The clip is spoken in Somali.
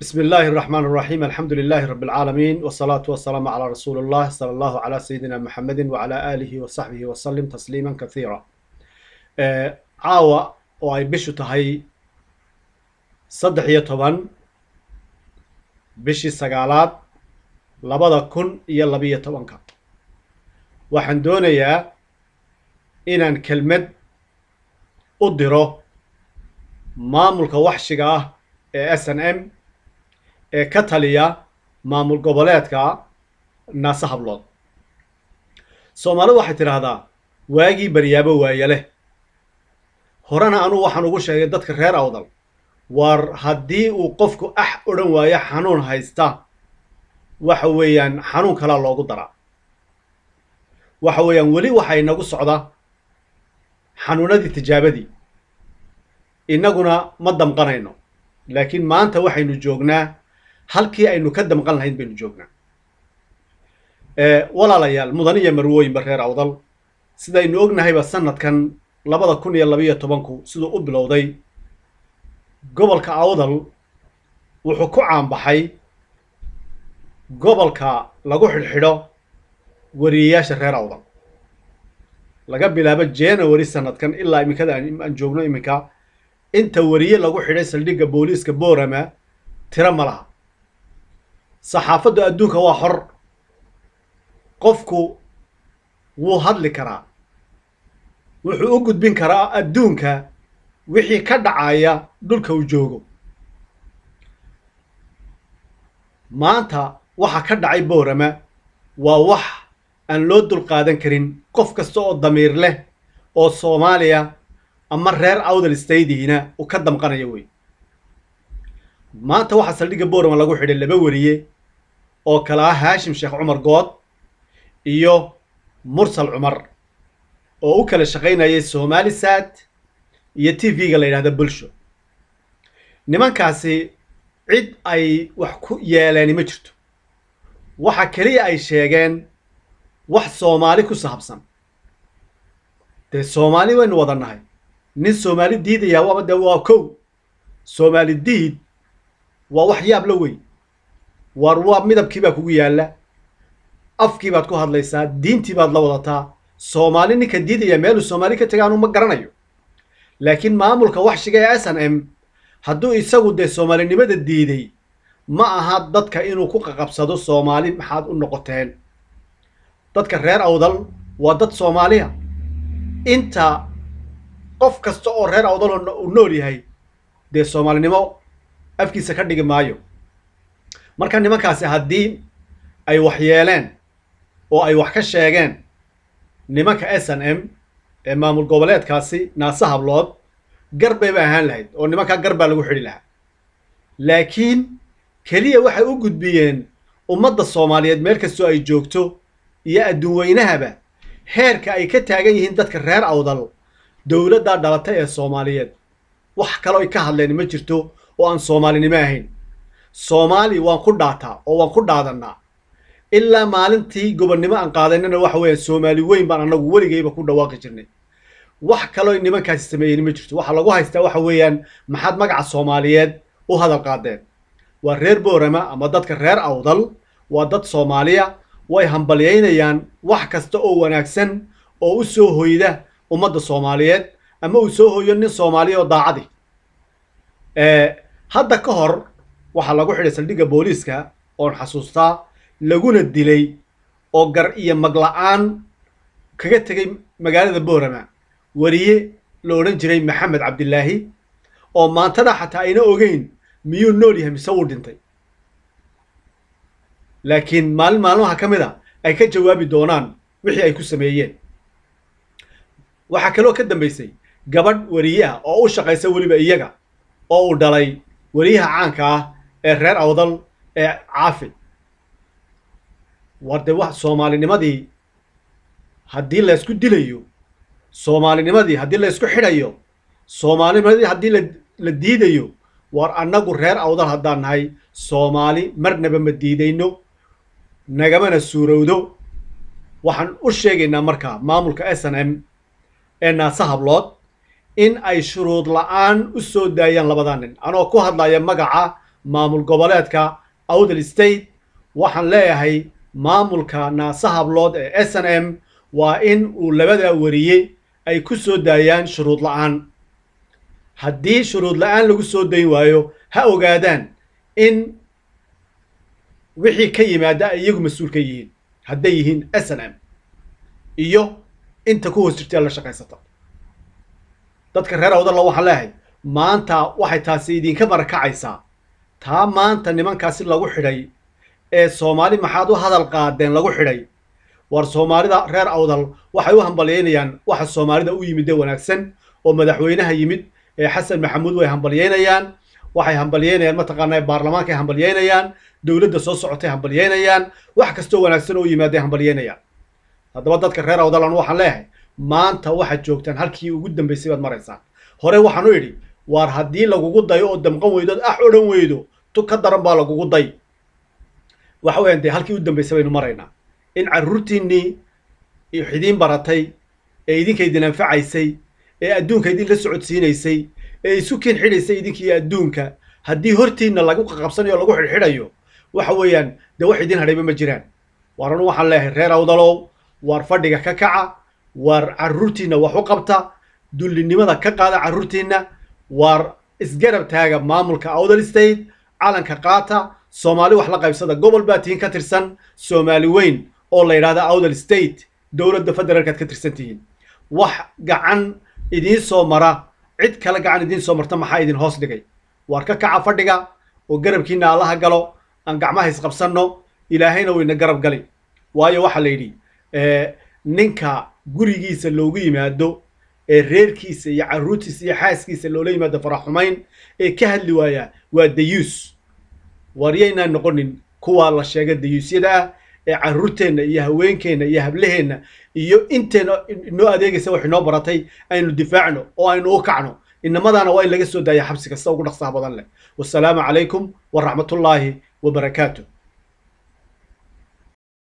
بسم الله الرحمن الرحيم، الحمد لله رب العالمين، والصلاة والسلام على رسول الله صلى الله على سيدنا محمد وعلى آله وصحبه وسلم تسليما كثيرا. Caawa oo ay bishu tahay 13 bishii sagaalaad 2012-ka, waxaan doonayaa inaan kelmad u diro maamulka waxshiga ah ee SNM ee ka taliya maamul goboleedka Naase Hablood. Soomaalidu waxay tidhaahdaa waagii baryaabo waaye leh. Horena anugu waxaan ugu sheegay dadka reer Awdal, war haddii uu qofku ax odhan waayo xanuun haysta, waxa weeyaan xanuun kalaa loogu daraa. Waxa weeyaan weli waxaa inagu socda xanuunadii tijaabadii, innaguna ma damqanayno, laakiin maanta waxaynu joognaa halkii aynu ka damqan lahayn baynu joognaa. Walaalayaal, mudan iyo marwooyinba reer Awdal, sidaynu ognahayba sanadkan 2012-ku siduu u bilowday, gobolka Awdal wuxuu ku caanbaxay gobolka lagu xidhxidho wariyeyaasha reer Awdal. Laga bilaabo January sanadkan ilaa iminkada aan joogno iminka, inta wariye lagu xidhay saldhigga booliiska Boorama tiro ma laha. Saxaafaddu adduunka waa xor, qofku wuu hadli karaa, wuxuu u gudbin karaa adduunka wixii ka dhacaya dhulka uu joogo. Maanta waxa ka dhacay Boorama waa wax aan loo dulqaadan karin. Qof kasta oo damiir leh oo Soomaaliya ama reer Awdal stadiina uu ka damqanayo wey. Maanta waxaa saldhigga Boorama lagu xidhay laba weriye oo kala ah Haashim Sheekh Cumar Good iyo Mursal Cumar, oo u kala shaqaynayay Somalisat iyo TV-ga la yidhahda Bulsho. Nimankaasi cid ay wax ku yeeleeni ma jirto, waxa keliya ay sheegeen wax Soomaali ku saabsan. Dee Soomaali waynu wada nahay, nin Soomaali diidayaa waaba dee waa kow. Soomaali diid waa wax yaab la wey. Waar waa midabkii baa kugu yaalla, afkii baad ku hadlaysaa, diintii baad la wadataa. Soomaali ninka diidaya meeluu Soomaali ka taga anu ma garanayo. Laakiin maamulka waxshiga ee SNM hadduu isagu dee soomaalinimada diiday, ma aha dadka inuu ku qaqabsado Soomaali maxaad u noqoteen. Dadka reer Awdal waa dad Soomaaliya. Inta qof kasta oo reer Awdal uu nool yahay dee soomaalinimo afkiisa ka dhigi maayo. Marka nimankaasi haddii ay wax yeeleen oo ay wax ka sheegeen nimanka SNM ee maamul goboleedkaasi Naase Hablood, gar bayba ahaan lahayd oo nimankaa gar baa lagu xidhi lahaa. Laakiin keliya waxay u gudbiyeen ummadda Soomaaliyeed meel kastoo ay joogto iyo adduun weynahaba heerka ay ka taagan yihiin dadka reer Awdal dowladdaa dhalatay ee Soomaaliyeed. Wax kaloo ay ka hadleen ma jirto oo aan soomaalinimo ahayn. Soomaali waan ku dhaataa oo waan ku dhaadannaa ilaa maalintii gobonnimo aan qaadanina, waxa weeyaan Soomaali weyn baan annagu weligayba ku dhawaaqi jirnay. Wax kaloo nimankaasi sameeyeen ma jirto. Waxa lagu haystaa waxa weeyaan maxaad magaca Soomaaliyeed u hadal qaadeen. Waa reer Boorama ama dadka reer Awdal waa dad Soomaaliya, way hambalyaynayaan wax kasta oo wanaagsan oo u soo hoyda ummadda Soomaaliyeed ama uu soo hoyo nin Soomaaliya oo daacadi. Hadda ka hor waxaa lagu xidhay saldhigga booliiska oon xasuustaa, laguna dilay oo gar iyo magla-aan kaga tegay magaalada Boorama weriye la odhan jiray Maxamed Cabdilaahi, oo maantada xataa ayna ogeyn miyuu nool yahay mise wuu dhintay, laakiin maalin maalmaha ka mid a ay ka jawaabi doonaan wixii ay ku sameeyeen. Waxaa kaloo ka dambaysay gabadh weriye ah oo u shaqaysa weliba iyaga oo uu dhalay weriyaha caanka ah ee reer Awdal ee Caafi. War dee wax soomaalinimadii haddii laysku dilayo, soomaalinimadii haddii laysku xidhayo, soomaalinimadii haddii la diidayo, war annagu reer Awdal haddaan nahay Soomaali marnaba ma diidayno, nagamana suurowdo. Waxaan u sheegaynaa markaa maamulka SNM ee Naase Hablood in ay shuruud la-aan u soo daayaan labadaa nin, anoo ku hadlaya magaca Maamul goboleedka Awdal State. Waxaan leeyahay maamulka Naasa Hablood ee SNM waa in uu labadaa wariye ay ku soo daayaan shuruud la'aan. Haddii shuruud la'aan lagu soo dayn waayo, ha ogaadaan in wixii ka yimaada ay iyagu mas-uul ka yihiin, hadday yihiin SNM iyo inta ku hoos jirtay la shaqaysata. Dadka reer Awdalla waxaan leeyahay, maanta waxay taasi idinka barakacaysaa taa maanta nimankaasi lagu xidhay ee Soomaali maxaad u hadal qaadeen lagu xidhay. War Soomaalida reer Awdal waxay u hambalyeynayaan waxa Soomaalida u yimid ee wanaagsan oo madaxweynaha yimid ee Xasan Maxamuud way hambalyeynayaan, waxay hambalyeynayaan mataqaanaa baarlamaankay hambalyeynayaan, dowladda soo socotay hambalyeynayaan, wax kastoo wanaagsan oo yimaaday hambalyeynayaan. Haddaba dadka reer Awdalan waxaan leeyahay, maanta waxaad joogtaan halkii ugu dambaysay baad maraysaan. Hore waxaan u idhi, waar haddii lagugu dayo oo damqan weydood ax odhan weydo, tu ka daran baa lagugu day. Waxa weeyaan dee halkii u dambaysay baynu maraynaa, in carruurtiinnii idiin baratay ee idinka idin anfacaysay ee adduunka idin la socodsiinaysay ee isu kiin xidhaysay idinkiiyo adduunka, haddii hortiinna lagu qaqabsanayo o lagu xidhxidhayo, waxa weeyaan dee wax idin hadhayba ma jiraan. Waar anu waxaan leeyahay reer Awdalow, waar fadhiga ka kaca, waar carruurtiinna wax u qabta, dullinimada ka qaada carruurtiinna, waar isgarab taaga maamulka Awdal State, calanka qaata, Soomaali wax la qaybsada. Gobol baa tihiin ka tirsan Soomaali weyn oo la yidhahda Awdal State, dowladda federaalkaad ka tirsan tihiin. Wax gacan idiin soo mara, cid kale gacan idiin soo marta maxaa idin hoos dhigay? Waar ka kaca fadhiga oo garabkiina Allaha galo, aan gacmaha isqabsanno, Ilaahayna wayna garab gali. Waayo waxaa la yidhi, ninka gurigiisa loogu yimaado ee reerkiisa iyo carruurtiisa iyo xaaskiisa loola yimaado faraxumayn ee ka hadli waayaa waa dayuus. Waar yaynaan noqonin kuwaa la sheega dayuusyada ah ee carruurteenna iyo haweenkeenna iyo hablaheenna iyo inteenna inoo adeegaysa wax inoo baratay aynu difaacno oo aynu u kacno. Inamadaana waa in laga soo daaya xabsi kasta ugu dhaqsaha badan leh. Wasalaamu calaykum waraxmatullaahi wabarakaatu.